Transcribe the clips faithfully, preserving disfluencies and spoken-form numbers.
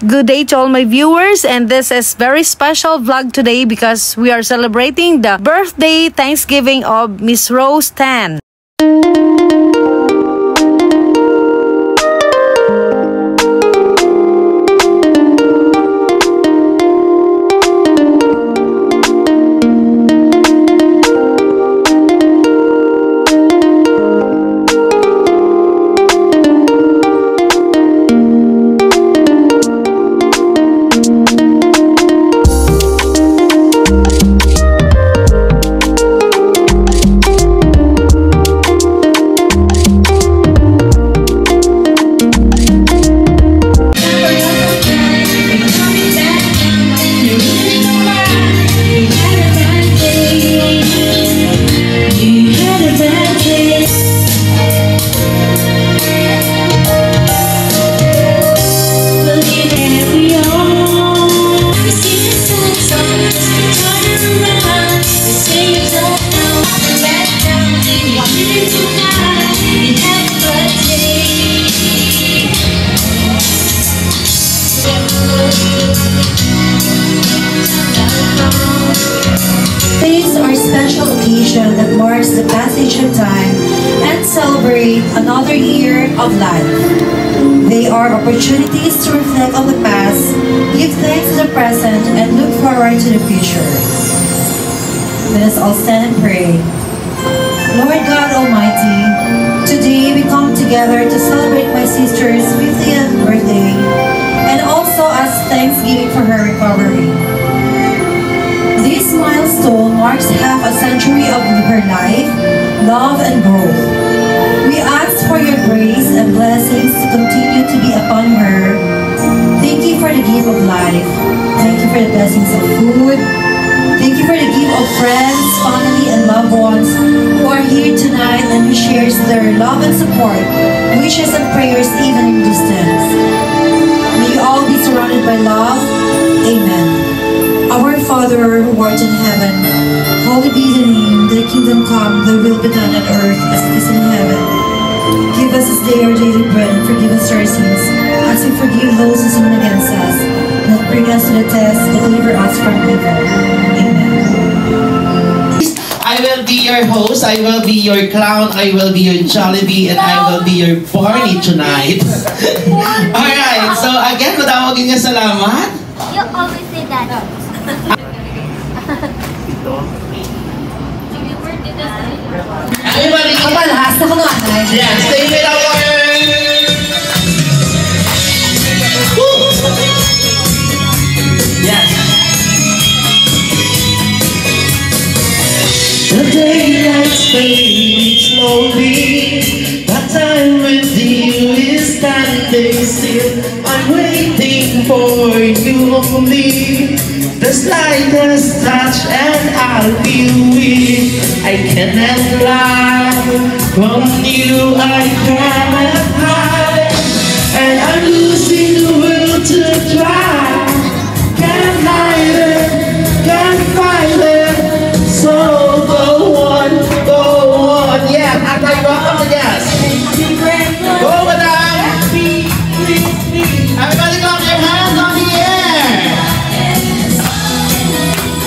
Good day to all my viewers, and this is very special vlog today because we are celebrating the birthday Thanksgiving of Miss Rose Tan. These are special occasion that marks the passage of time and celebrate another year of life. They are opportunities to reflect on the past, give thanks to the present, and look forward to the future. Let us all stand and pray. Lord God Almighty, today we come together to celebrate my sister's fiftieth birthday and also as thanksgiving for her recovery. This milestone marks half a century of her life, love, and growth. We ask for your grace and blessings to continue to be upon her. Thank you for the gift of life. Thank you for the blessings of food. Thank you for the gift of friends, family, and loved ones who are here tonight and who shares their love and support, wishes and prayers even in distance. May you all be surrounded by love. Amen. Our Father who art in heaven, hallowed be thy name. Thy kingdom come, thy will be done on earth as it is in heaven. Give us this day our daily bread, and forgive us our sins, as we forgive those who sin against us. Do not bring us to the test, but deliver us from evil. Amen. I will be your host, I will be your clown, I will be your Jollibee, and I will be your Barney tonight. Alright, so again, madamo gid nga salamat. You always say that. Everybody, kapalhas na kuno, anay. Yes, take it away. Woo! Yes. The daylight's fading slowly, but time with you is standing still. I'm waiting for you only. The slightest touch and I'll be weak. I cannot fly, from you I cannot hide. And I'm losing the will to try. Can't hide it, can't fight it. So go on, go on. Yeah, I like welcome the guests. Go, madam. Everybody clap your hands on the air.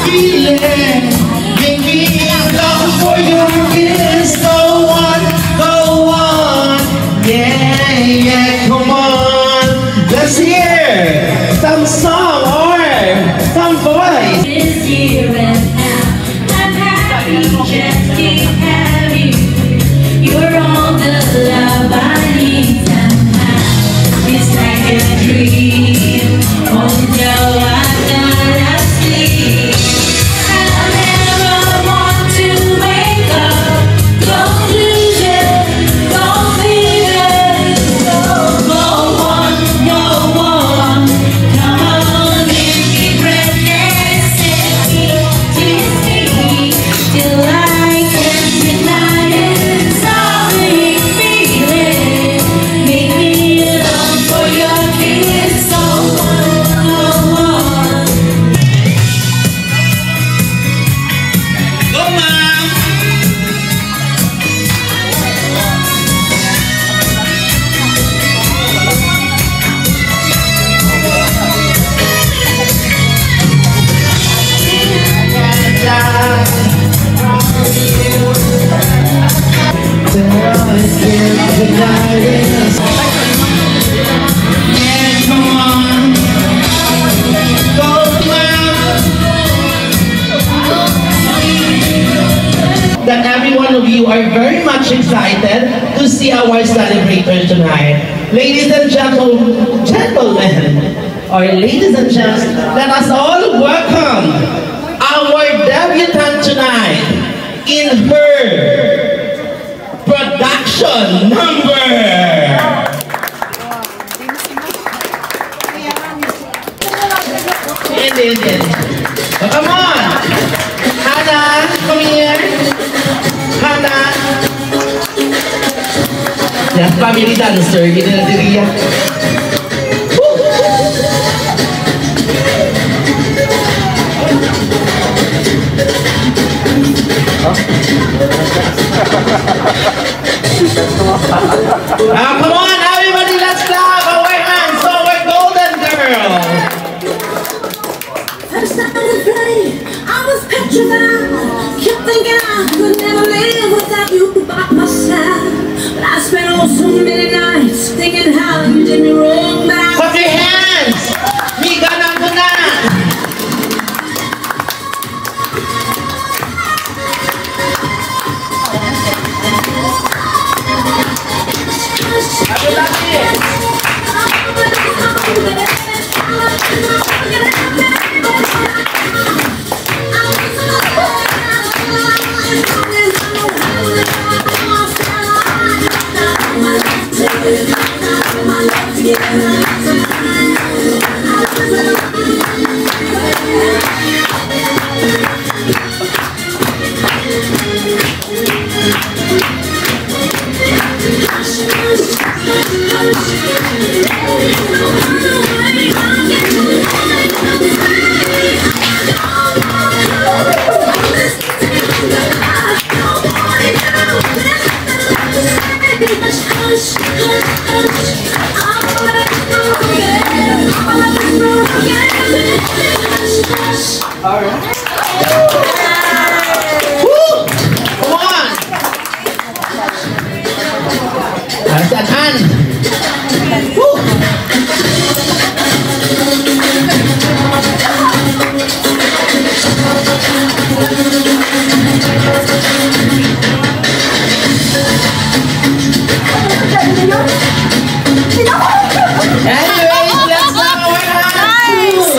Feeling, make me love for your kiss. Go on, go on. Yeah, yeah, come on. Let's hear some song or some voice. This year and now, I'm happy just to have you. You're all the love I need somehow. It's like a dream. Oh no, I gotta sleep. I never want to wake up. Don't lose it, don't leave it. Go on, go on. Come on, We're very much excited to see our celebrator tonight. Ladies and gentle- gentlemen, or ladies and gents, let us all welcome our debutante tonight in her production number. Hindi, hindi. Oh, come on! Hana, come here. Hana. Yeah, family dancer, gini na diri, ah. Ah, come on, everybody, let's clap our hands for our golden girl. First time I was ready, I was petrified. Kept thinking I could never live without you by my side. But I spent oh so many nights thinking how you did me wrong, but I Clap your hands! Miga na ko na! Alright. Woo! Come on! Hard at hand. Woo! Anyways, let's go. Nice!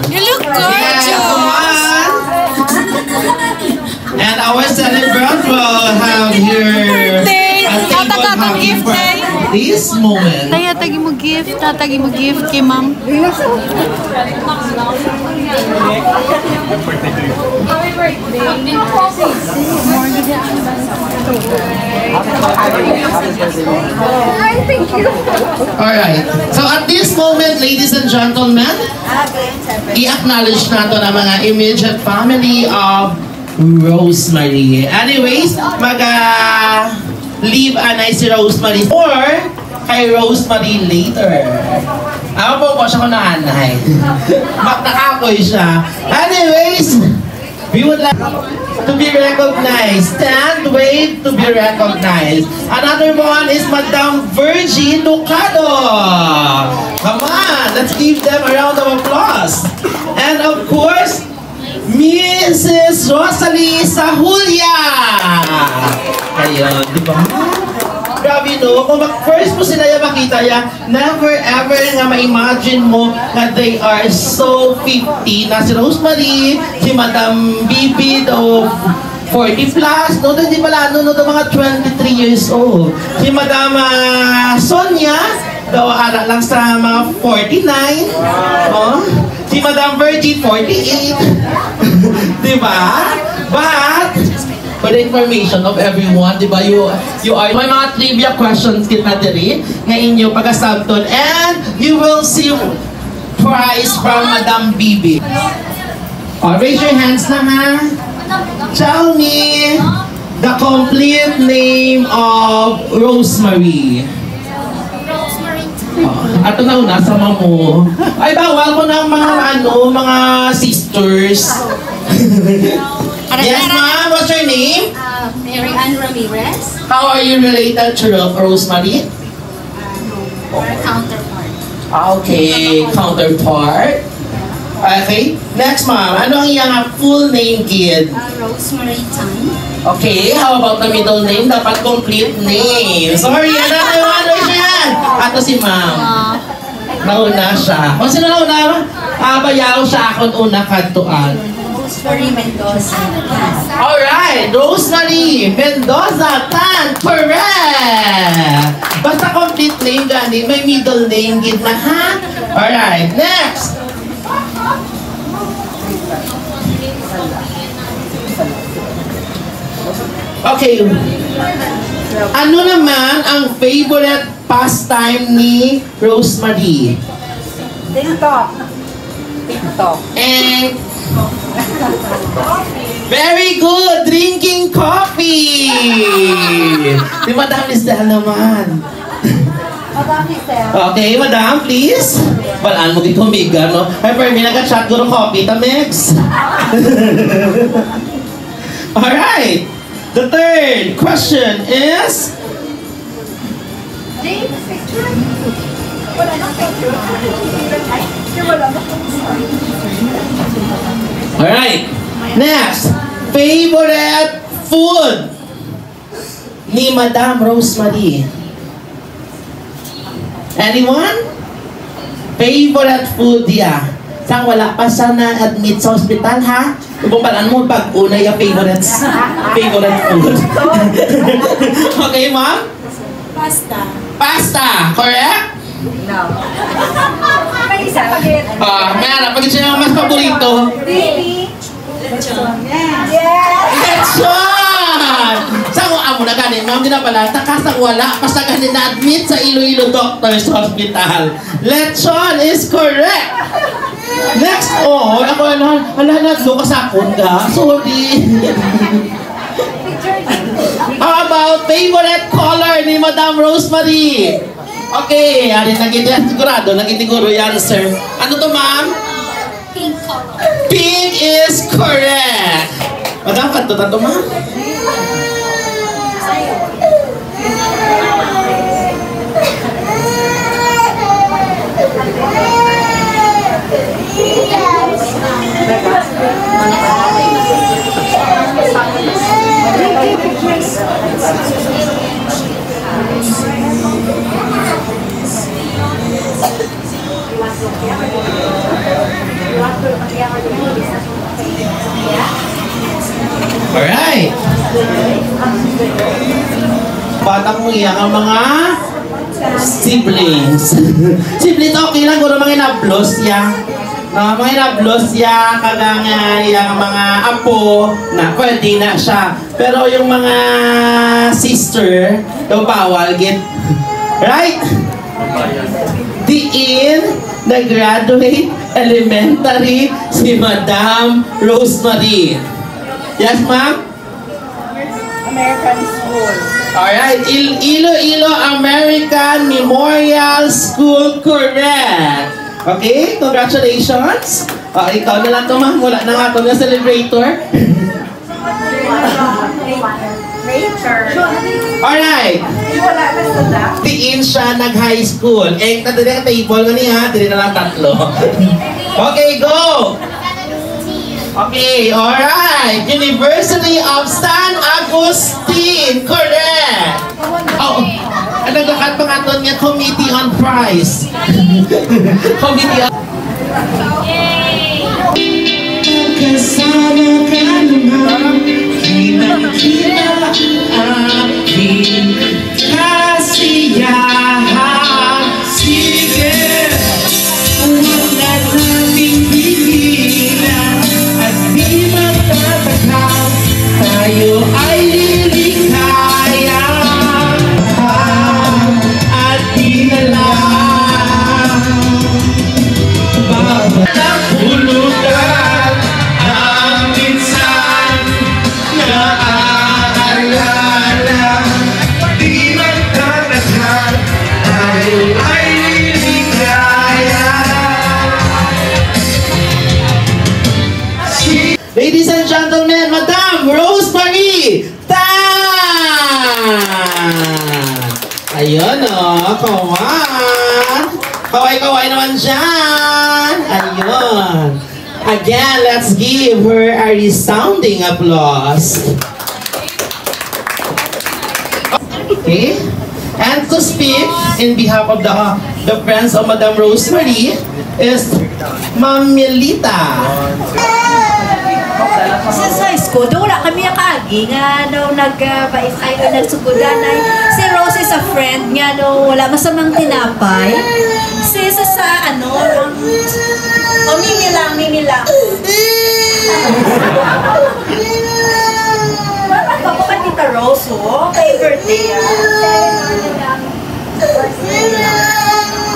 You look gorgeous! And our celebrant will have here a table happy for this moment. Tay, hatagi mo gift, hatagi mo gift kay ma'am. All right. So at this moment, ladies and gentlemen, i-acknowledge nato ang mga immediate family of Rosemary. Anyways, mag-leave anay si Rosemary or kay Rosemary later. Ako po po siya ko nanay. Mak nakakoy siya. Anyways, we would like to be recognized. Stand, wave to be recognized. Another one is Madam Virgie Ducado. Come on, let's give them a round of applause. And of course, Missus Rosalie Sahulia. Ayun, di ba? Grabe, no? Kung mag-, first mo sila yung makita, ya, never ever nga ma-imagine mo nga they are so fifty na si Rosemary, si Madam Bibi daw forty plus, no? Hindi pala, ano, no, daw mga twenty-three years old. Si Madam, ah, Sonia, daw ara lang sa mga forty-nine. Oh? Si Madam Virgie, forty-eight. Di ba? But, for the information of everyone, di ba, you, you are, may mga trivia questions kita diri nga inyo pagasabton. And you will see prize from Madam Bibi. Oh, raise your hands na, ha. Tell me the complete name of Rosemary. Oh, ato na una sa mamo. Ay, bawal ko ng mga, ano, mga sisters. Yes, ma'am. What's your name? Uh, Mary Ann Ramirez. How are you related to Ro-, Rosemary? Uh, no. We're counterpart. Ah, okay, counterpart. Okay? Next, ma'am. Ano ang iyang full name, gid? Ah, Rosemary Tan. Okay, how about the middle name? Dapat complete name. Sorry, ano, ano, ano siya? Ato si ma'am. Ah. Nauna siya. Kung sino nauna? Ah, bayaw siya akon una kadtuan. Rosemary Mendoza. Alright, Rosemary Mendoza Tan. Correct! Basta complete name gani, may middle name gid na, ha? Alright, next. Okay. Ano naman ang favorite pastime ni Rosemary? TikTok. TikTok. And very good, drinking coffee. Di Madam Lisel naman. Madam Lisel. Okay, Madam, please. Balaan mo dito, amiga, no? Ay, pero may nag-chat guro coffee, tamegs. Alright. The third question is, James, picture. Wala nang picture. Ay, wala na. Alright. Next, favorite food ni Madam Rosemary. Anyone? Favorite food niya. Sang wala pa siya na-admit sa hospital, ha? Kung paano mo pag una yung favorite, favorite food. Okay, ma'am? Pasta. Pasta, correct? No. May isa pa gid. Ah, may anak pa gid siya nga mas paborito. Baby. Lechon. Yes. Lechon! Sa ko amo na gani, ma'am, di na pala, taka sa wala pa sa gani na-admit sa Iloilo Doctors Hospital. Lechon is correct. Next, oh, ako na, ala na, lo ka sa akon ga. Sorry. How about favorite color ni Madam Rosemary? Okay, ari na gid yan. Sigurado na gid ni Guro yan, sir. Ano to, ma'am? Pink color. Pink is correct. Madam, kanto na to, ma'am. Alright. Bata mo iya nga mga siblings. Siblings, okay lang, guro, mga inablos ya. No, mga inablos ya, kaga nga iya nga mga apo, na pwede na siya. Pero yung mga sister, daw bawal gid. Right? Diin nag-graduate elementary si Madam Rosemary. Yes, ma'am? American School. Alright. Il Iloilo American Memorial School. Correct. Okay, congratulations. Ah, ikaw na lang to, ma'am. Wala na nga to na celebrator. Later. Alright. Wala na sa da. Diin siya nag-high school. Eh, na diri ang table nga niya, diri na lang tatlo. Okay, go! Okay, alright. University of San Agustin. Correct. Oh, ang naglakat pa nga doon nga Committee on Price. Committee on Kasama ka naman, kitang-kita aking kasiyahan. Sige, huwag na nating pigilan at di magtatagal, tayo ay liligaya. At di na lang babalik ang minsan na aalala. Di magtatagal, tayo ay liligaya. Ladies and gentlemen, Madam Rosemary Tan! Ayun, oh, come on! Kaway-kaway naman dyan! Ayun! Again, let's give her a resounding applause. Okay? And to speak in behalf of the, the friends of Madam Rosemary is Ma'am Melita. Sa high school, daw wala kami nakaagi nga daw nag uh, bais ay o nagsukudan ay si Rose is a friend nga daw wala masamang tinapay. Si sa sa ano, ang o mimi lang, mimi lang. Wala pa ko kay Tita Rose, oh. Kay birthday, ah.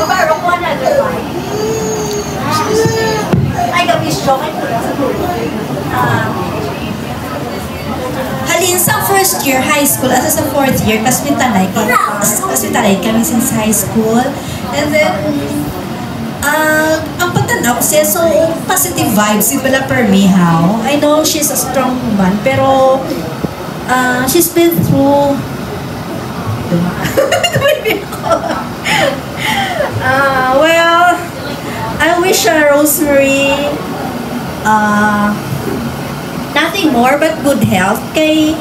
Kabaro ko another wine. Ay, gabi siya. Kay pula sa tuloy. Ah. Halin sa first year high school, asa sa fourth year, kasmitanay kami, kasmitanay kami since high school. And then, ah, ang pagtanaw ko siya, so positive vibes, si Bala Permihaw. I know she's a strong woman, pero ah, she's been through Ah, well, I wish uh, Rosemary uh, nothing more but good health. Kay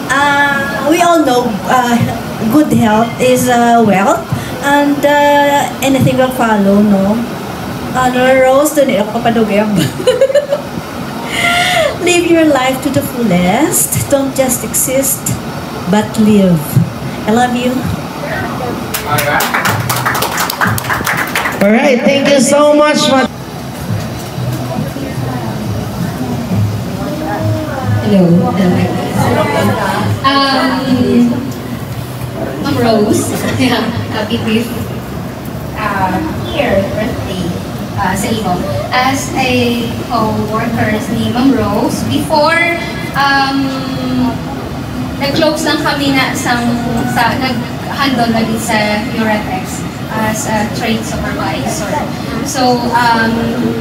uh, we all know uh, good health is uh, wealth, and uh, anything will follow, no? Ano, Rose, doon ako kapadugay ang Live your life to the fullest. Don't just exist, but live. I love you. Alright, thank you so much. Hello. Um, Ma'am Rose. Yeah, happy fifth uh, year birthday uh, sa imo. As a co-worker ni Ma'am Rose, before um, nag-close lang kami na sa, sa nag-handle na din sa Eurotex as a trade supervisor. So, um,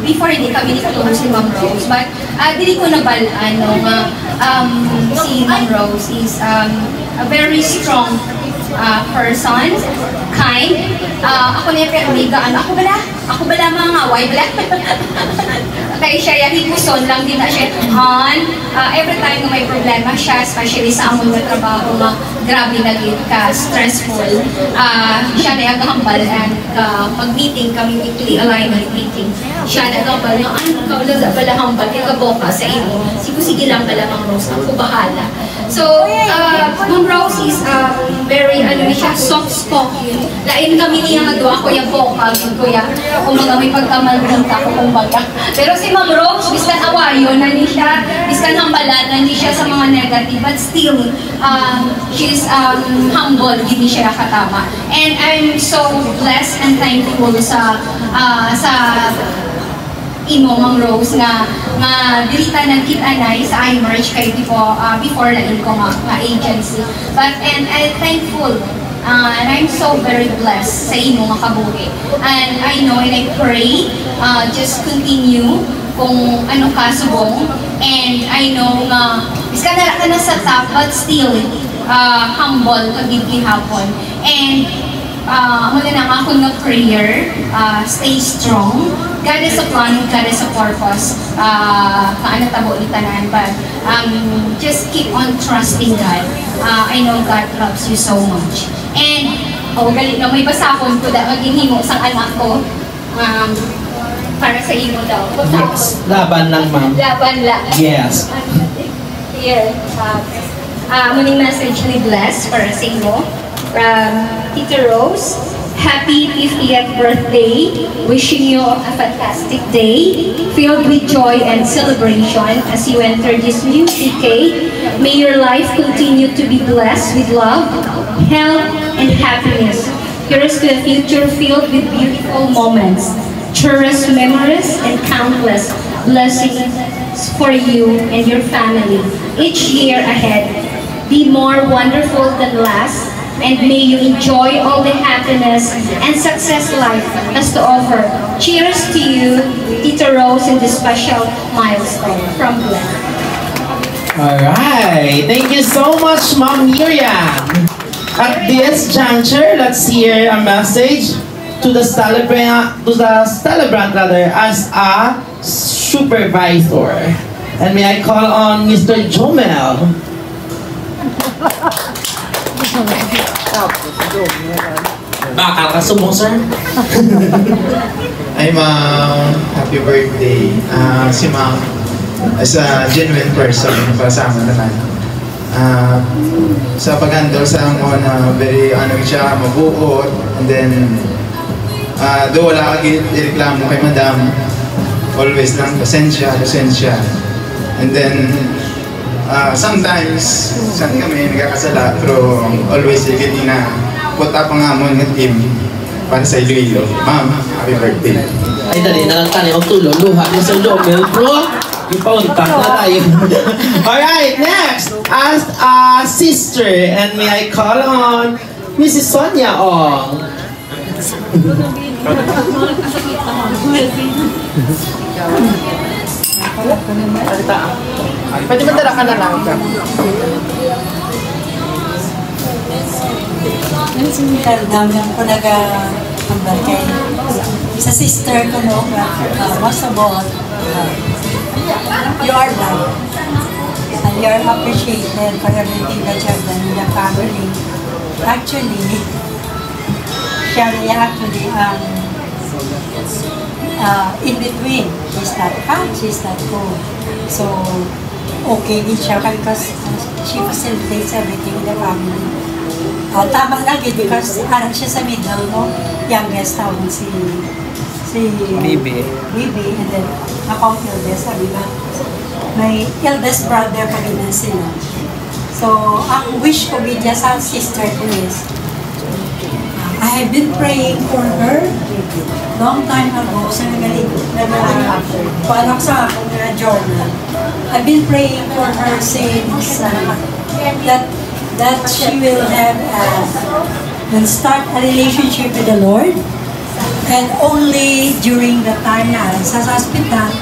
before hindi kami ni-close si Ma'am Rose, but uh, dili ko nabal-an no, nga um, si Ma'am Rose is um, a very strong uh, person, kind. Uh, ako niya pero amiga, ano, ako bala? Ako bala mga ngaway bala? Kay siya, yan, hipuson lang din na siya. Han, uh, every time nga may problema siya, especially sa amon nga trabaho nga grabe na gid ka stressful, uh, siya na yung hambal and uh, mag-meeting kami, weekly alignment meeting. Siya na gambal nga, ay, ikaw lang sa pala hambal, kay kaboka sa imo. Sige, sige lang pala, Ma'am Rose, ako bahala. So, uh, Ma'am Rose is um, very, ano ni siya, soft spoken. Lain kami niya nga duha, Kuya Boka, Kuya. Kumbaga may pagkamaldita ko, kumbaga. Pero si Ma'am Rose, biskan awayon na ni siya, biskan hambalan na ni siya sa mga negative, but still, um, she's um, humble, hindi siya nakatama. And I'm so blessed and thankful sa uh, sa imo, Ma'am Rose, nga nga dili ta nagkita na sa iMerge kay before, uh, before na ko nga, nga agency. But and I'm thankful uh, and I'm so very blessed sa imo nga kabuhi. And I know and I pray uh, just continue kung ano ka subong. And I know nga biskan na ka na sa top but still uh, humble ka gid gihapon. And uh, amo na ang akon nga prayer, uh, stay strong. God is a plan, God is a purpose. Uh, nga ano tabo ni tanan, but um, just keep on trusting God. Uh, I know God loves you so much. And oh, gali na may basahon ko da maginhimo sang anak ko. Um, para sa imo daw. Yes. Laban lang, ma'am. Laban lang. Yes. Here, uh, uh, muning message ni Bless para sa imo. From Tita Rose, happy fiftieth birthday. Wishing you a fantastic day filled with joy and celebration as you enter this new decade. May your life continue to be blessed with love, health, and happiness. Here's to a future filled with beautiful moments, cherished memories, and countless blessings for you and your family. Each year ahead, be more wonderful than last, and may you enjoy all the happiness and success life has to offer. Cheers to you, Tita Rose, in this special milestone. From Glenn. Alright. Thank you so much, Ma'am Miriam. At this juncture, let's hear a message to the celebrant, to the celebrant rather, as a supervisor. And may I call on Mister Jomel? Bakal ka subong, sir? Ay, ma'am. Happy birthday. Ah, si ma'am is a genuine person para sa amin naman. Ah, sa pag-handle sa amon, ah, very, ano siya, mabuot. And then, ah, do wala ka gid ireklamo kay madam. Always lang, pasensya, pasensya. And then, ah, sometimes, san kami nagkakasala, pero always gid na put up ang amon nga team para sa Iloilo. Ma'am, happy birthday. Ay, dali na lang tayo magtulo. Luha ni Sir Jomel, bro. Ipaunta na tayo. Alright, next. As a sister, and may I call on Missus Sonia Ong? Pwede ba dala ka na lang? Dam-dam ko naga-, ambal kay sa sister ko, no, nga, ah, most of all, ah, you are loved. And you are appreciated for everything that you have done in the family. Actually, siya na yung actually ang, ah, in between. She's not fat, she's not cold. So, okay din siya because she facilitates everything in the family. Ah, tama lang yun because anak siya sa middle, no? Youngest tawon si, si Bibi. Bibi, and then ako ang eldest, sabi ba? May eldest brother pa din sila. So, ang wish ko gid sa sister ko is, I have been praying for her long time ago. Sa nagaling, nagaling, parang sa akong, uh, journal. I've been praying for her since, uh, that, that she will have, uh, will start a relationship with the Lord. And only during the time na sa hospital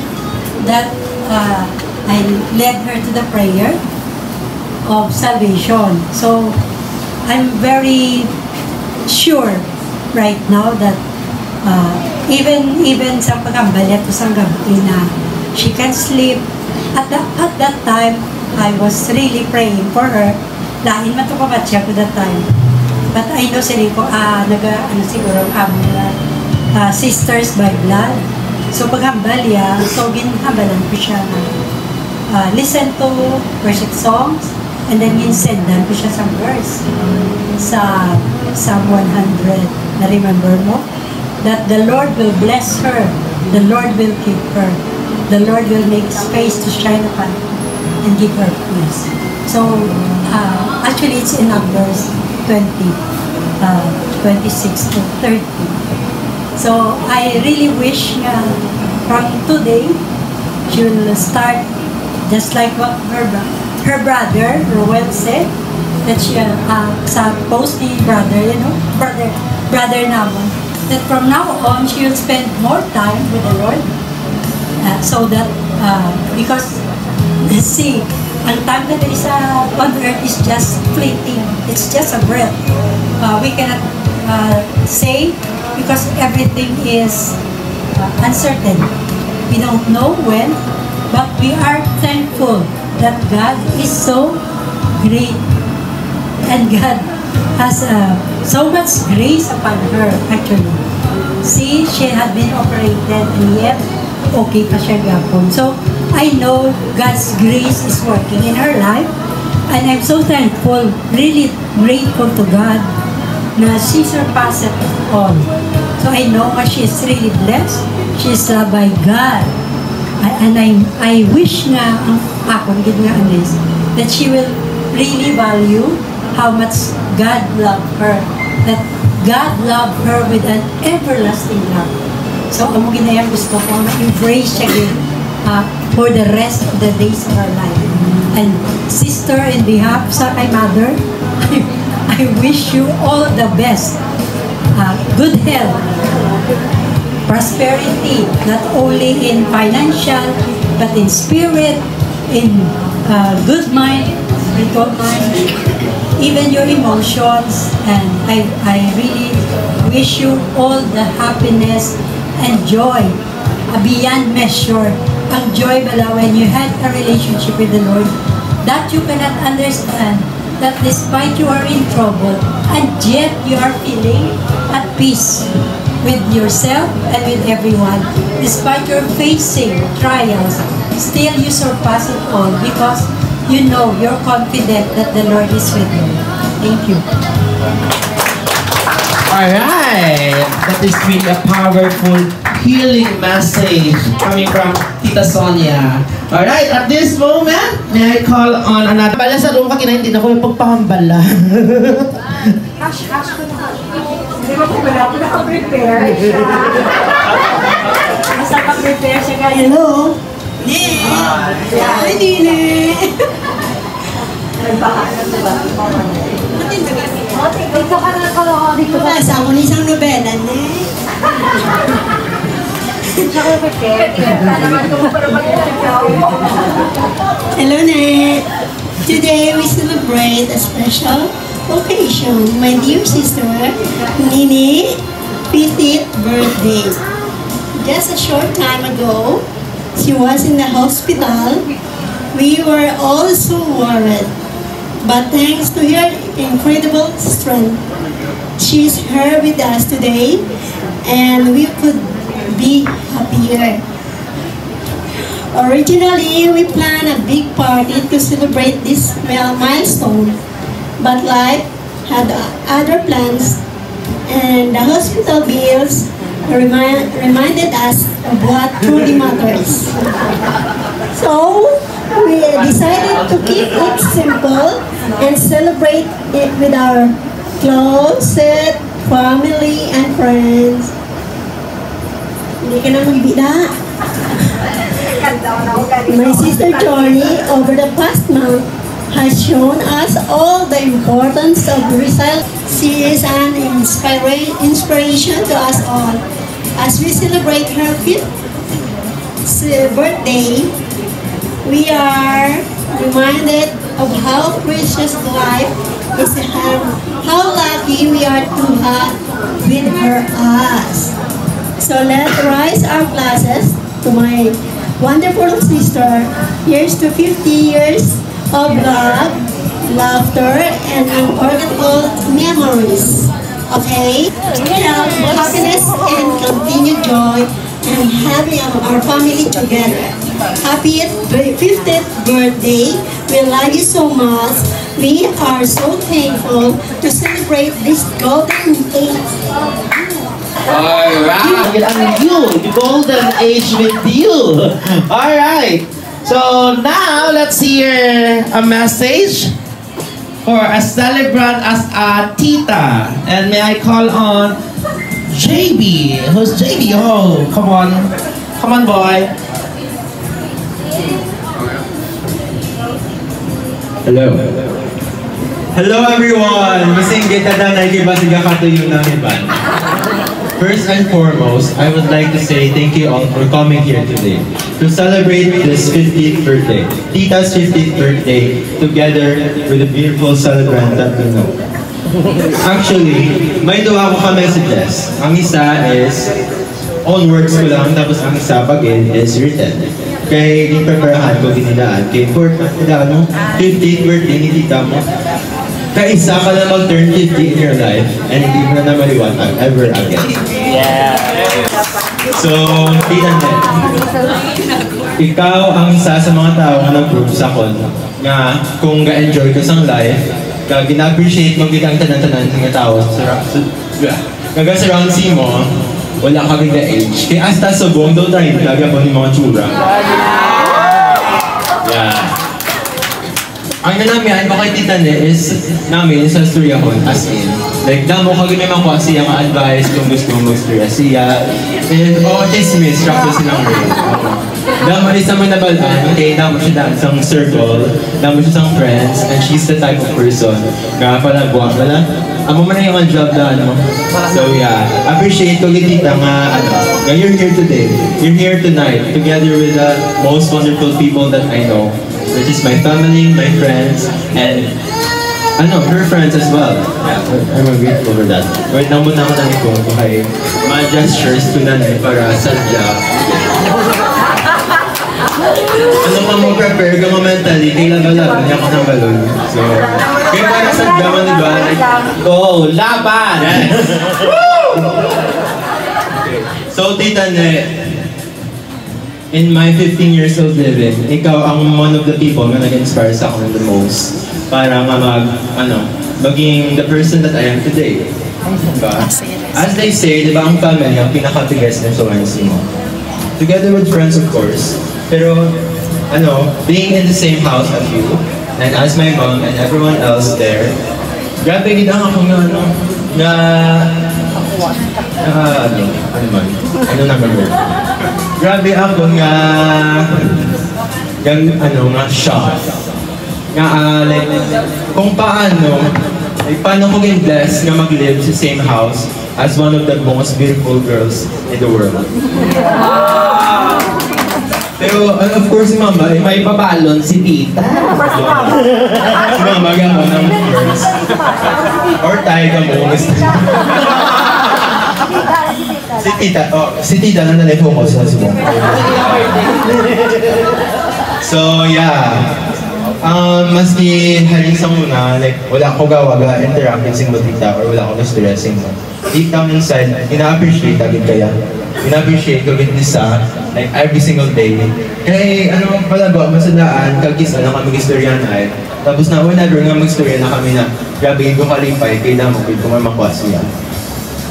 that, uh, I led her to the prayer of salvation. So, I'm very sure right now that, uh, even, even sa pagambal niya to sa gabi na she can sleep. At that, at that time, I was really praying for her. Lain man to kabatya ko that time. But I know, sila ko, ah, naga, ano siguro, ang amo nga, ah, sisters by blood. So, paghambal niya, so, ginhambalan ko siya na, ah, listen to worship songs, and then ginsendan ko siya sa verse sa Psalm one hundred. Na-remember mo? That the Lord will bless her, the Lord will keep her, the Lord will make his face to shine upon her and give her peace. So, uh, actually, it's in Numbers twenty, uh, twenty-six to thirty. So, I really wish nga from today, she will start just like what her, bro- her brother, Roel, said, that she, uh, uh, sa post ni brother, you know, brother, brother namon, that from now on, she will spend more time with the Lord. Uh, so that, uh, because, see, ang time na diri sa on earth is just fleeting. It's just a breath. Uh, we cannot, uh, say because everything is, uh, uncertain. We don't know when, but we are thankful that God is so great and God has, uh, so much grace upon her, actually. See, she had been operated and yet okay pa siya gyapon. So, I know God's grace is working in her life, and I'm so thankful, really grateful to God na she surpassed it all. So, I know nga she is really blessed. She is loved by God. A- And I, I wish nga ang akon gid nga anis that she will really value how much God loved her. That God loved her with an everlasting love. So, amo gid na yung gusto ko, na embrace siya gid, ah, for the rest of the days of her life. And sister, in behalf sa kay mother, I, I wish you all the best. Ah, good health, prosperity, not only in financial, but in spirit, in, uh, good mind, with good mind, even your emotions. And I, I really Wish you all the happiness and joy, a beyond measure. Ang joy bala when you had a relationship with the Lord that you cannot understand, that despite you are in trouble, and yet you are feeling at peace with yourself and with everyone. Despite you're facing trials, still you surpass it all because you know, you're confident that the Lord is with you. Thank you. Alright, that is really a powerful healing message coming from Tita Sonia. Alright, at this moment, may I call on another... Bala sa room ka, hindi na ko yung pagpahambala. Hush, hush ko na. Di ba po wala po naka-prepare siya? Basta naka-prepare siya, guys. Hello? Nene! Hi, Nene! Nagbahala, diba? Dito ka na, dito ka. Sa ako ni isang nobela, ne? Siya ko, Pepe. Hello, ne. Today we celebrate a special occasion, my dear sister, Nini, fiftieth birthday. Just a short time ago, she was in the hospital. We were all so worried. But thanks to her incredible strength, she's here with us today, and we could be happier. Originally, we planned a big party to celebrate this mil- milestone, but life had other plans, and the hospital bills remind, reminded us of what truly matters. So, we decided to keep it simple and celebrate it with our closest family and friends. Hindi ka na magbida. My sister Johnny, over the past month, has shown us all the importance of resilience. She is an inspira- inspiration to us all. As we celebrate her fifth birthday, we are reminded of how precious life is and how lucky we are to have with her us. So let's raise our glasses to my wonderful sister. Here's to fifty years of love, laughter, and unforgettable memories. Okay? Health, happiness, and continued joy, and having our family together. Happy fiftieth birthday. We love you so much. We are so thankful to celebrate this golden age. Alright, ang you, the golden age with you. Alright. So now, let's hear a message for a celebrant as a tita. And may I call on J B? Who's J B? Oh, come on. Come on, boy. Hello. Hello, everyone! Masinggit na danay kay basig nakatuyo na ang iban. First and foremost, I would like to say thank you all for coming here today to celebrate this fiftieth birthday, Tita's fiftieth birthday, together with the beautiful celebrant that we know. Actually, may duha ko ka messages. Ang isa is, own words ko lang, tapos ang isa pa gid is written. Kay ginpreparahan ko gid nila, kay important nila, ano, fiftieth birthday ni tita mo. Kay isa ka lang mag-turn fifty in your life, and hindi mo na maliwatag ever again. So, tita mo, ikaw ang isa sa mga tao nga nag-prove sa akon nga kung ga-enjoy ka sang life, kag gina-appreciate mo gid ang tanan-tanan nga tao sa, sa, nga ga-surround sa imo, wala ka gid ga-age. Kay hasta subong daw treinta, gihapon ni mga tsura. Yeah. Ang nanamian ko kay Tita Ne is namin sa istoryahon, as in. Like, damo ka gid may makuha siya nga advice kung gusto mo mag-istorya siya. And, oh, chismis, sakto silang rin. Damo ni sa may nabalaan, kay damo siya daan sang circle, damo siya sang friends, and she's the type of person nga palagwa, wala? Amo man ang iyang job na, ano? So, yeah. Appreciate ko gid, tita, nga, ano, nga you're here today. You're here tonight, together with the most wonderful people that I know, which is my family, my friends, and Ano, her friends as well. Yeah, I'm grateful for that. Wait, nang buta ko na ko kay mga gestures ko na eh, para sadya. Ano ka mo prepare ka mo mentally, kay laban-laban niya ako ng balon. So, kaya para sadya man, di ba? Like, go, laban! Yes! So, Tita Ne, in my fifteen years of living, ikaw ang one of the people na nag-inspire sa akin the most para nga mag, ano, maging the person that I am today. Diba? As they say, di ba, ang family ang pinaka-biggest influence mo? Together with friends, of course. Pero, ano, being in the same house as you, and as my mom and everyone else there, grabe gid ang ako nga, ano, nga, nga, ano, ano man, ano na man word? Grabe ako nga, nga, ano, nga shock. Nga, ah, like, kung paano, like, paano ko gin-bless nga mag-live sa same house as one of the most beautiful girls in the world. Pero, uh, of course, si Mama, eh, may pabalon si Tita. Si Mama, gamo ng first. Or tayo ka mo, gusto. Si Tita, oh, si Tita na nalay focus sa subong. So, yeah. Um, maski halin sa muna, like, wala ko gawa ga interact sing mo, Tita, or wala ko na-stressing mo. Deep down inside, ina-appreciate agad kaya. Ina-appreciate ko gid sa, like, every single day. Kay, ano, pala ba, masadaan, kag kisa na kami istoryahan ay. Tapos na, whenever nga mag-istorya na kami na, grabe, yung kalipay, kay damo, kay kung may makuha siya.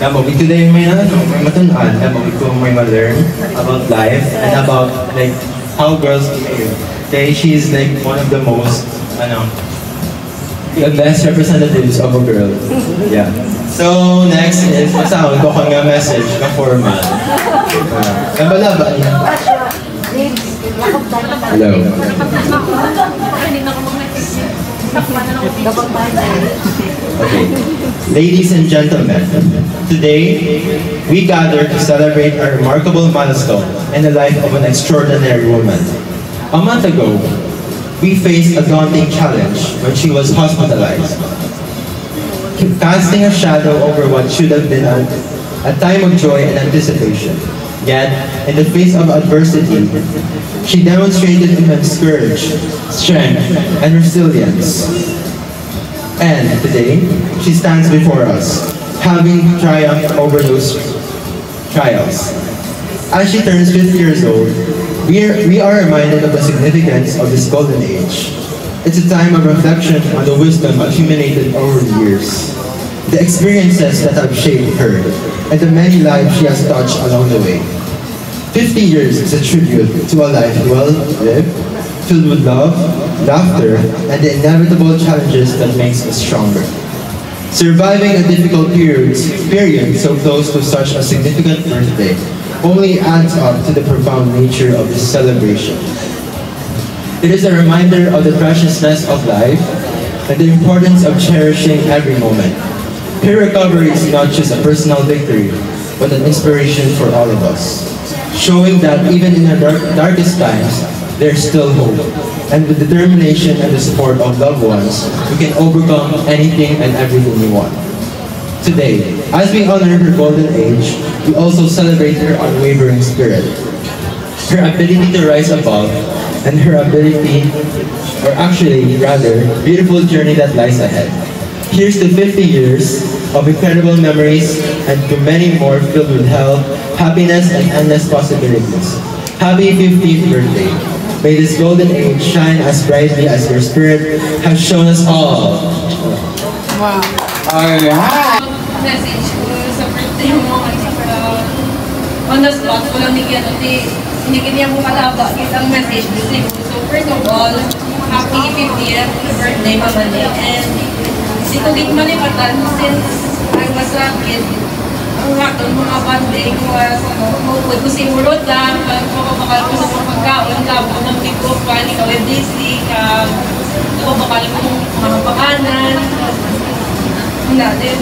Damo, gid ko din may, ano, may matunan, damo, gid ko may ma-learn about life, and about, like, how girls behave. Kay she is, like, one of the most, ano, the best representatives of a girl. Yeah. So, next is, masaon ko kung nga message na formal. Uh, nabalaba niya. Hello. Okay. Ladies and gentlemen, today we gather to celebrate a remarkable milestone in the life of an extraordinary woman. A month ago, we faced a daunting challenge when she was hospitalized, casting a shadow over what should have been a, a time of joy and anticipation. Yet, in the face of adversity, she demonstrated immense courage, strength, and resilience. And today, she stands before us, having triumphed over those trials. As she turns fifty years old, we are, we are reminded of the significance of this golden age. It's a time of reflection on the wisdom accumulated over the years, the experiences that have shaped her, and the many lives she has touched along the way. Fifty years is a tribute to a life well lived, filled with love, laughter, and the inevitable challenges that makes us stronger. Surviving a difficult period, period so close to such a significant birthday only adds up to the profound nature of this celebration. It is a reminder of the preciousness of life and the importance of cherishing every moment. Her recovery is not just a personal victory, but an inspiration for all of us, showing that even in our dark, darkest times, there's still hope. And with determination and the support of loved ones, we can overcome anything and everything we want. Today, as we honor her golden age, we also celebrate her unwavering spirit, her ability to rise above, and her ability, or actually, rather, beautiful journey that lies ahead. Here's to fifty years of incredible memories and to many more filled with health, happiness, and endless possibilities. Happy fiftieth birthday. May this golden age shine as brightly as your spirit has shown us all. Wow. Alright. Message ko sa birthday mo, kasi, uh, on the spot ko lang ni Kian, hindi, hindi niya mo kalaba, kita ang message ko sa imo. So, first of all, happy fiftieth birthday, Mama Ni. And di ko gid malimatan since I was a kid. Ang aton mga bonding was, ano, maupod ko si Murota, pag mapapakal ko sa mga pagkaon, labo ng tipo, pali ka W D C, ka, mapapakal ko ng mga pakanan. Na, then,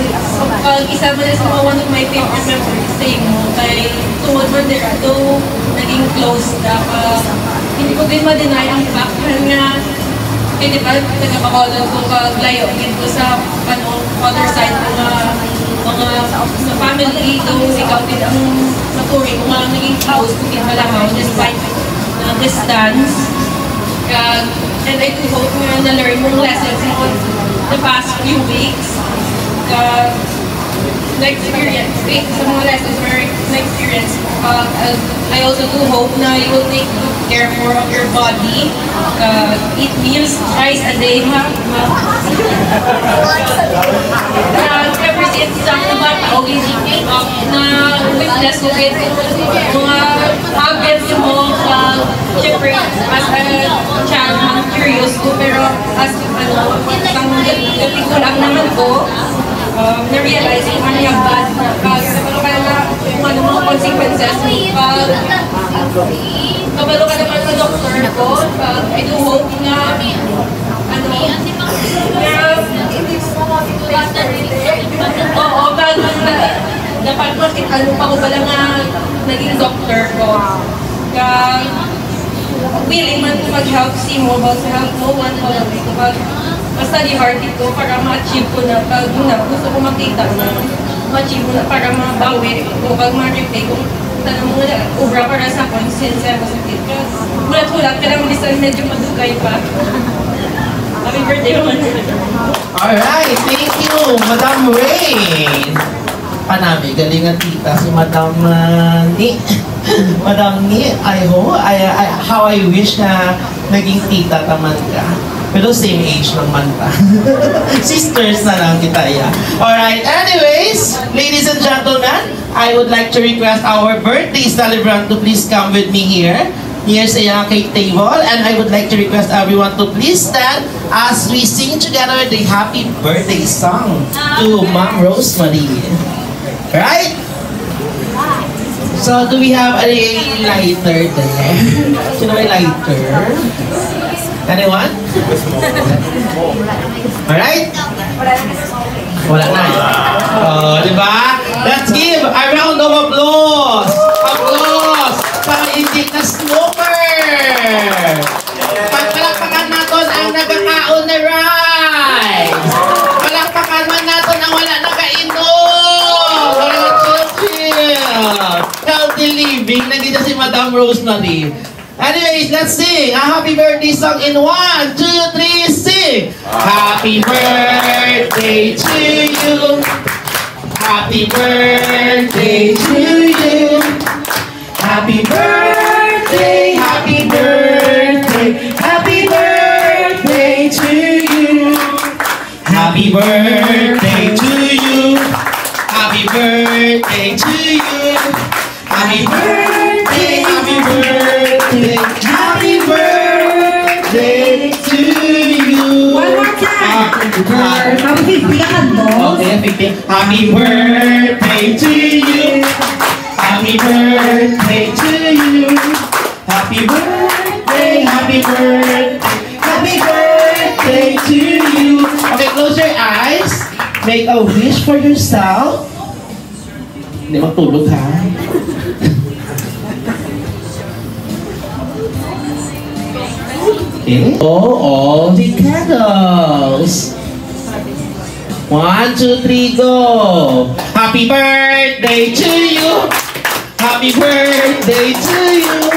pag isa man sa mga one of my favorite memories sa imo, kay tungod man dira, though naging close na, ah, hindi ko din ma-deny ang fact nga Kay di ba, taga Bacolod ko, pag layo gid ko sa, ano, other side, mga, mga sa family, though ikaw gid ang maturing ko nga naging close ko gid bala mo, despite the distance. Kag, and I do hope nga na-learn mo ang lessons mo the past few weeks. Kag, na-experience, eh, sa mga lessons or na-experience, uh, uh, I also do hope na you will take good care more of your body. Uh, eat meals thrice a day, ha? Uh, ever since sa mga bata, okay, uh, na witness ko gid mga habits mo, uh, syempre, as a child, mga curious ko, pero as, ano, isang gabi ko lang naman ko, um, na-realize ko nga niya bad na pag, ano ka na, kung ano mga consequences mo, pag, kabalo ka naman sa doktor ko, pag, I do hope nga, ano, nga, oo, pag, dapat makita mo pa ko pala nga naging doktor ko. Ka, willing man ko mag-help si mo, about sa help mo, one, all of it. Pag, basta di hard it ko para ma-achieve ko na. Pag, na, gusto ko makita na ma-achieve mo na para mabawi o pag ma-repay ko. Tanang mga obra para sa akon, since I was a kid. Hulat-hulat, pero bisan medyo madugay pa. Happy birthday, Mama. Alright, thank you, Madam Ray. Panami, galing nga tita si Madam, ah, Ni. Madam Ni, I hope, I, I, how I wish na naging tita ta man ka. Pero same age lang man ta. Sisters na lang kita, ya. Alright, anyways, ladies and gentlemen, I would like to request our birthday celebrant to please come with me here, here sa iyang cake table, and I would like to request everyone to please stand as we sing together the happy birthday song to Ma'am Rosemary. Right? So, do we have a lighter there? Sino may lighter? Anyone? Alright? Wala na. Oh, di ba? Let's give a round of applause. Applause sa hindi na smoker. Pagpalakpakan naton ang nagakaon na rice. Palakpakan man naton ang wala nagainom. Wala nag-chill-chill. Healthy living. Nandito si Madam Rosemary. Anyways, let's sing a happy birthday song in one, two, three, sing! Happy birthday to you. Happy birthday to you. Happy birthday, happy birthday, happy birthday to you. Happy birthday to you. Happy birthday to you. Happy birthday, happy birthday, happy birthday to you. One more time. Ah, ah. Happy fifty ka, no? Okay, fifty. Happy birthday to you. Happy birthday to you. Happy birthday, happy birthday, happy birthday to you. Okay, close your eyes. Make a wish for yourself. Hindi magtulog, ha? Okay. Oh, all the candles. One, two, three, go. Happy birthday to you. Happy birthday to you.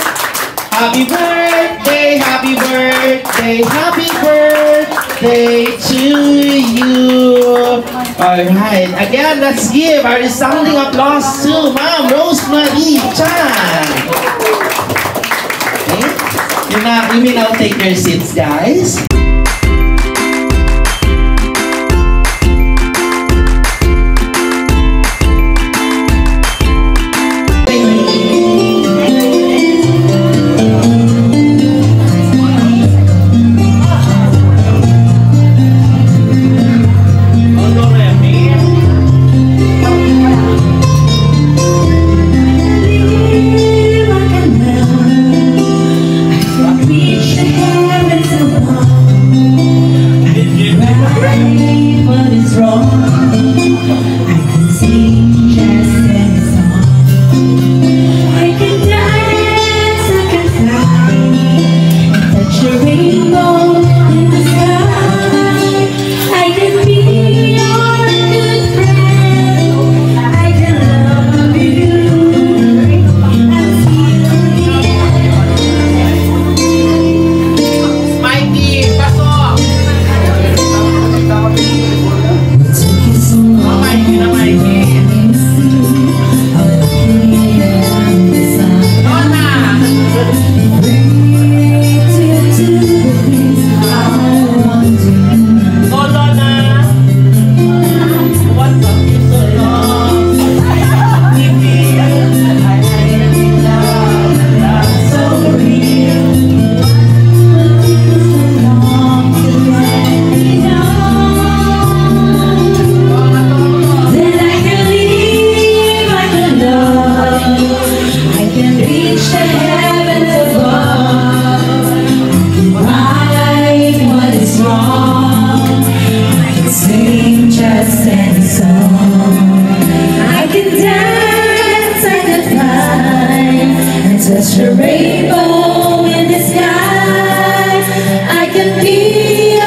Happy birthday, happy birthday, happy birthday to you. All right. Again, let's give a resounding applause to Ma'am Rosemary Chan. Okay? You, na, you may now take your seats, guys. There's a rainbow in the sky. I can be a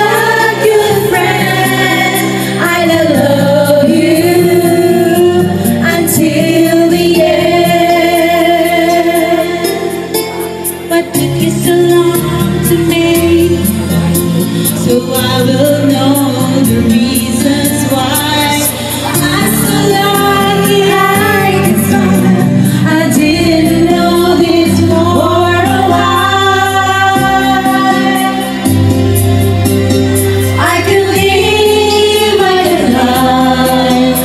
good friend. I love you until the end. But it is so long to me, so I will know the reasons why. I saw light behind the sun. I didn't know this for a while. I can live, I can fly,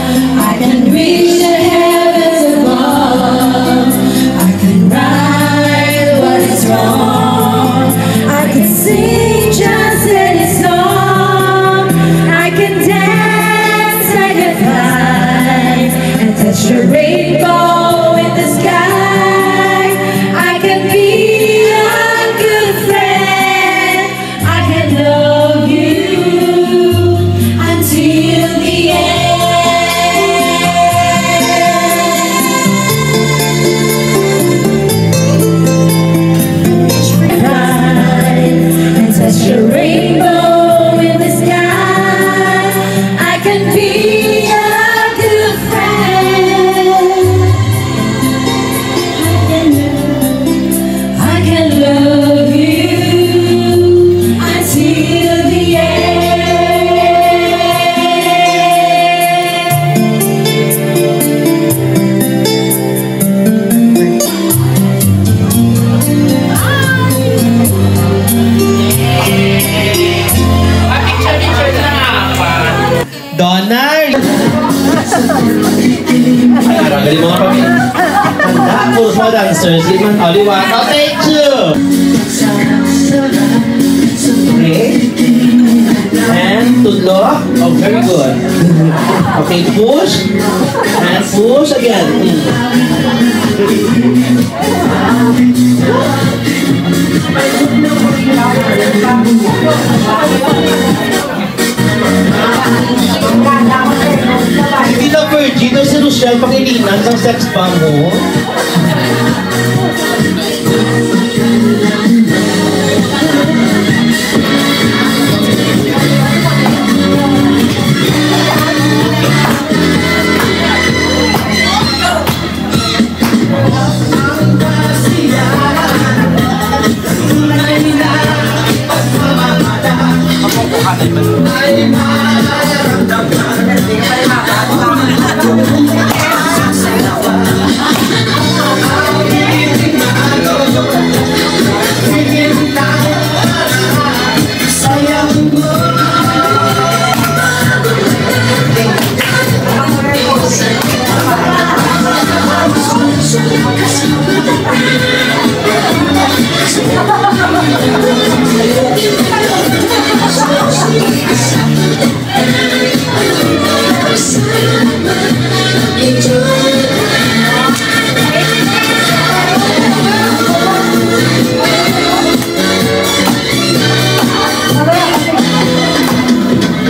I can reach the heavens above. I can right what is wrong. I can sing just any song. I can dance, I can fly, and touch the rainbow in the sky. I can be a good friend. I can love you until the end. Rise and touch the rainbow in the sky. I can be a good friend. I can love, I can love you until the end. Donald! Ay, grabe, mga pamilya. Handa, puro mga dancers. Di man, oh, liwat. Oh, thank you. Okay. And tudlo. Oh, very good. Okay, push. And push again. Hindi na virgin, si Rochelle, pakilinan sang sex bomb mo.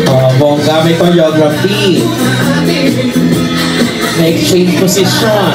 Oh, bongga, may choreography. May exchange position.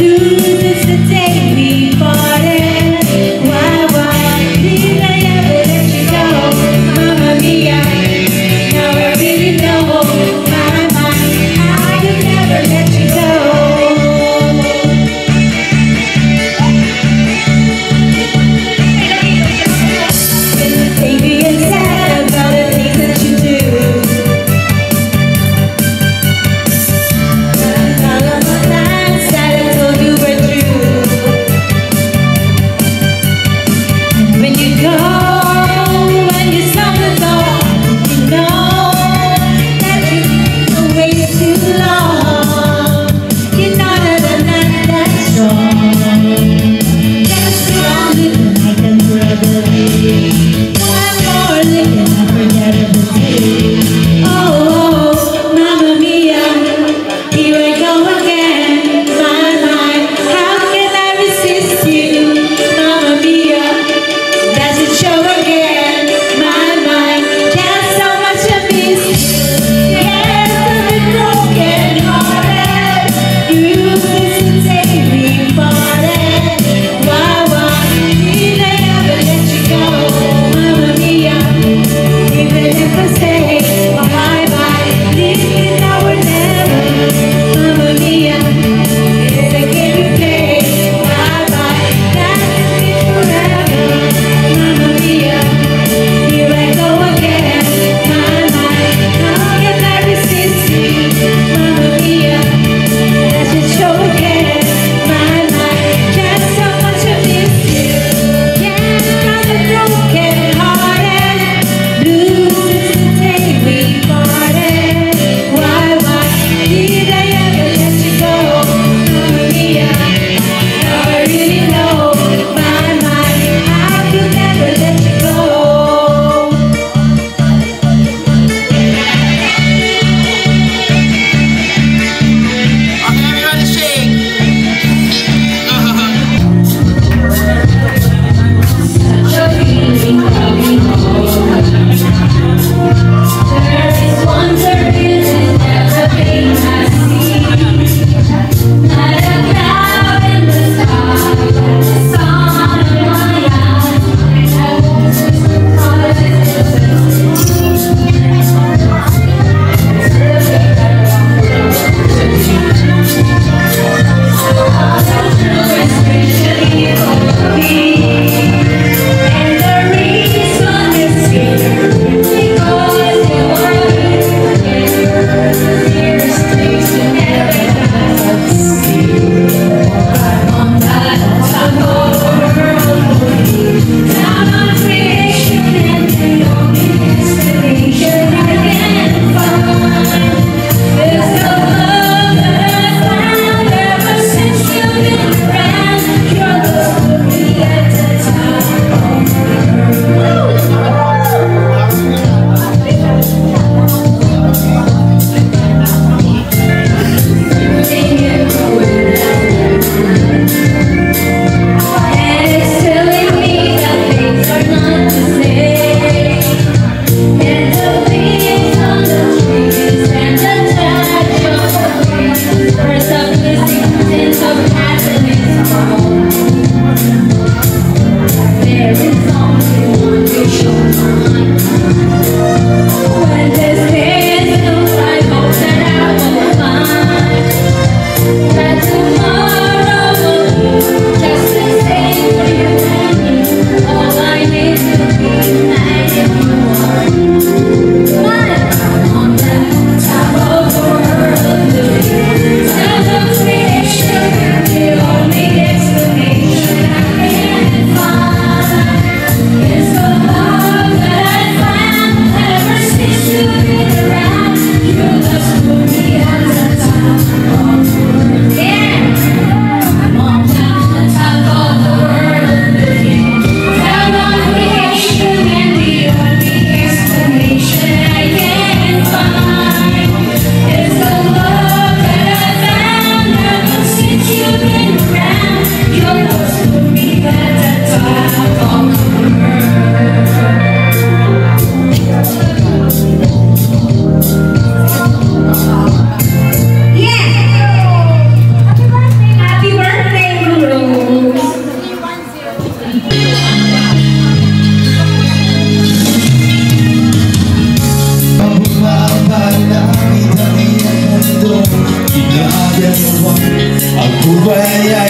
Since the day we parted, why, why did I ever let you go? Mamma mia, now I really know, my, my, I could never let you go. Baby, it's sad about the things that you do. All of my lies that I told you were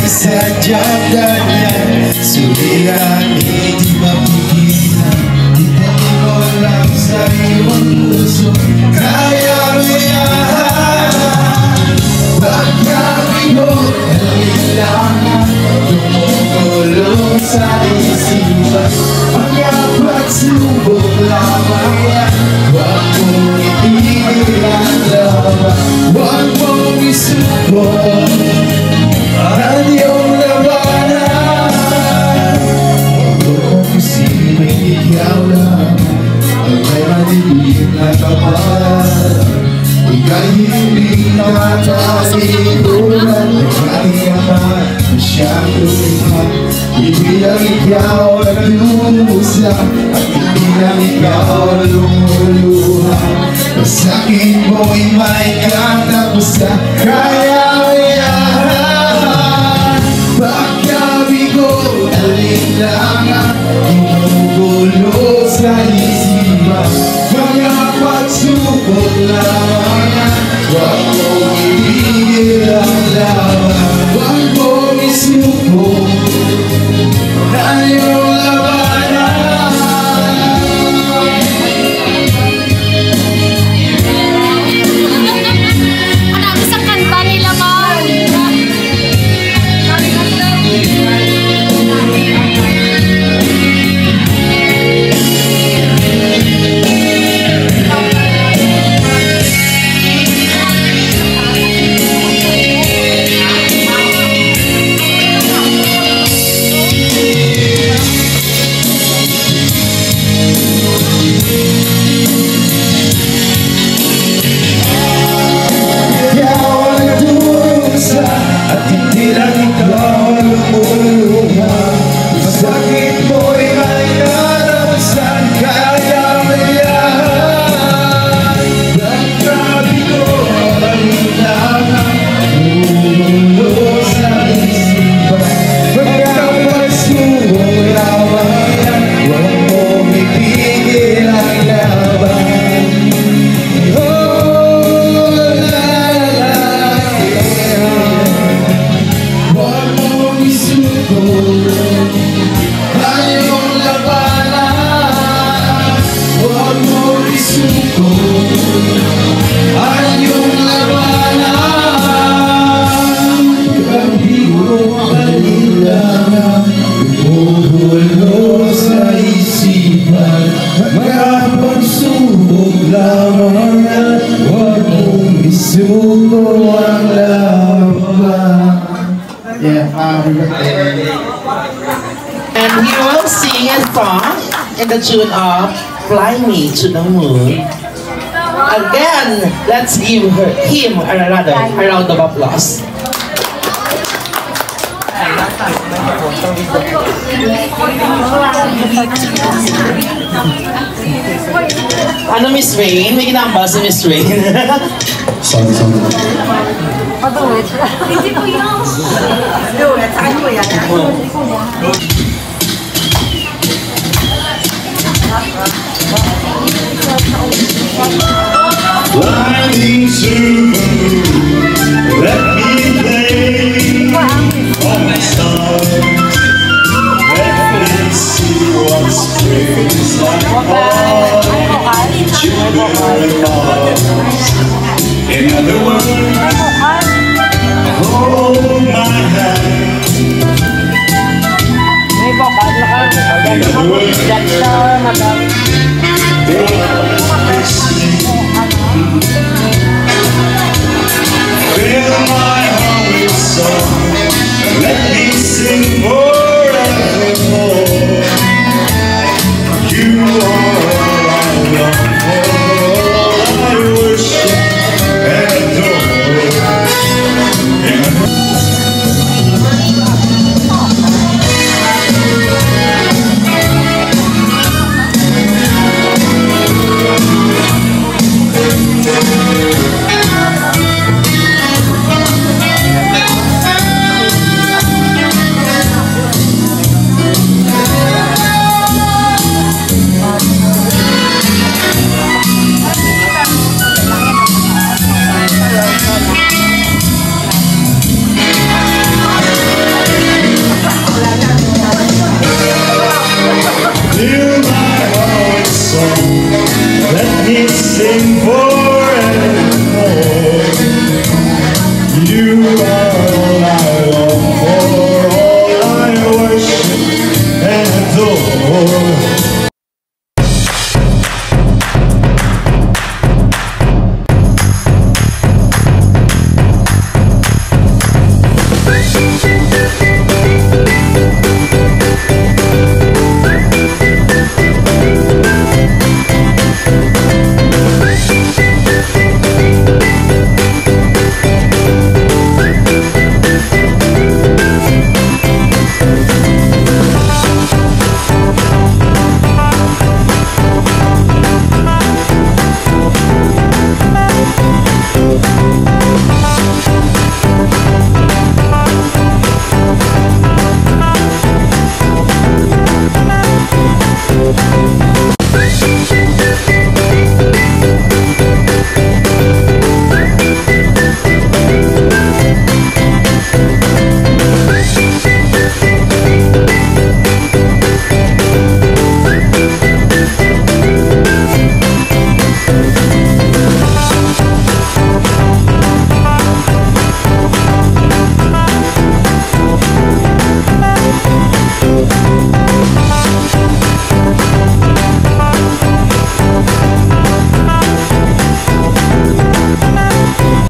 Sa Jordania, suliran, hindi mapigilan. Ipangako lang sa iyong puso, kaya mo yan. Pagkabigo, kailangan tumutulo sa isipan. Mga pagsubok lamang yan, huwag mong itigil ang laban. Huwag mong isuko ang iyong labanan. Huwag mong isipin ikaw lang ang may madilim na kapal. Ika'y hindi nakatalikuran ng ating Ama na siyang lumikha. Hindi lang ikaw ang nagdudusa, at hindi lang ikaw ang lumuluha. Ang sakit mo'y may katapusan, kaya mo yan. Pagkabigo, alinlangan, gumugulo sa isipan. Mga pagsubok lamang yan, huwag mong itigil ang laban. Huwag mong isuko ang iyong labanan. Ang dami sa kanta nila, Ma'am. Ikaw ang nagdurusa at hindi lang ikaw ang lumuluha. Ang sakit mo'y may katapusan, kaya mo yan. Pagkabigo, alinlangan, gumugulo sa isipan. Pagkapagsubok lamang yan, huwag mong itigil ang laban. Oh, la, la, la, la. Huwag mong isuko ang iyong labanan. Huwag mong isuko ang iyong labanan. Pagkabigo, alinlangan, gumugulo sa isipan. Mga pagsubok lamang yan, huwag mong isuko ang laban. Yeah, happy birthday. And he will sing a song in the tune of Fly Me to the Moon. Again, let's give her, him a, rather, a round of applause. Ano, Miss Rain? May ginambal si Miss Rain. Sorry, sorry. Flying to the moon, let me play on the stars. Let me see what spring is like on Jupiter and Mars. In other words, hold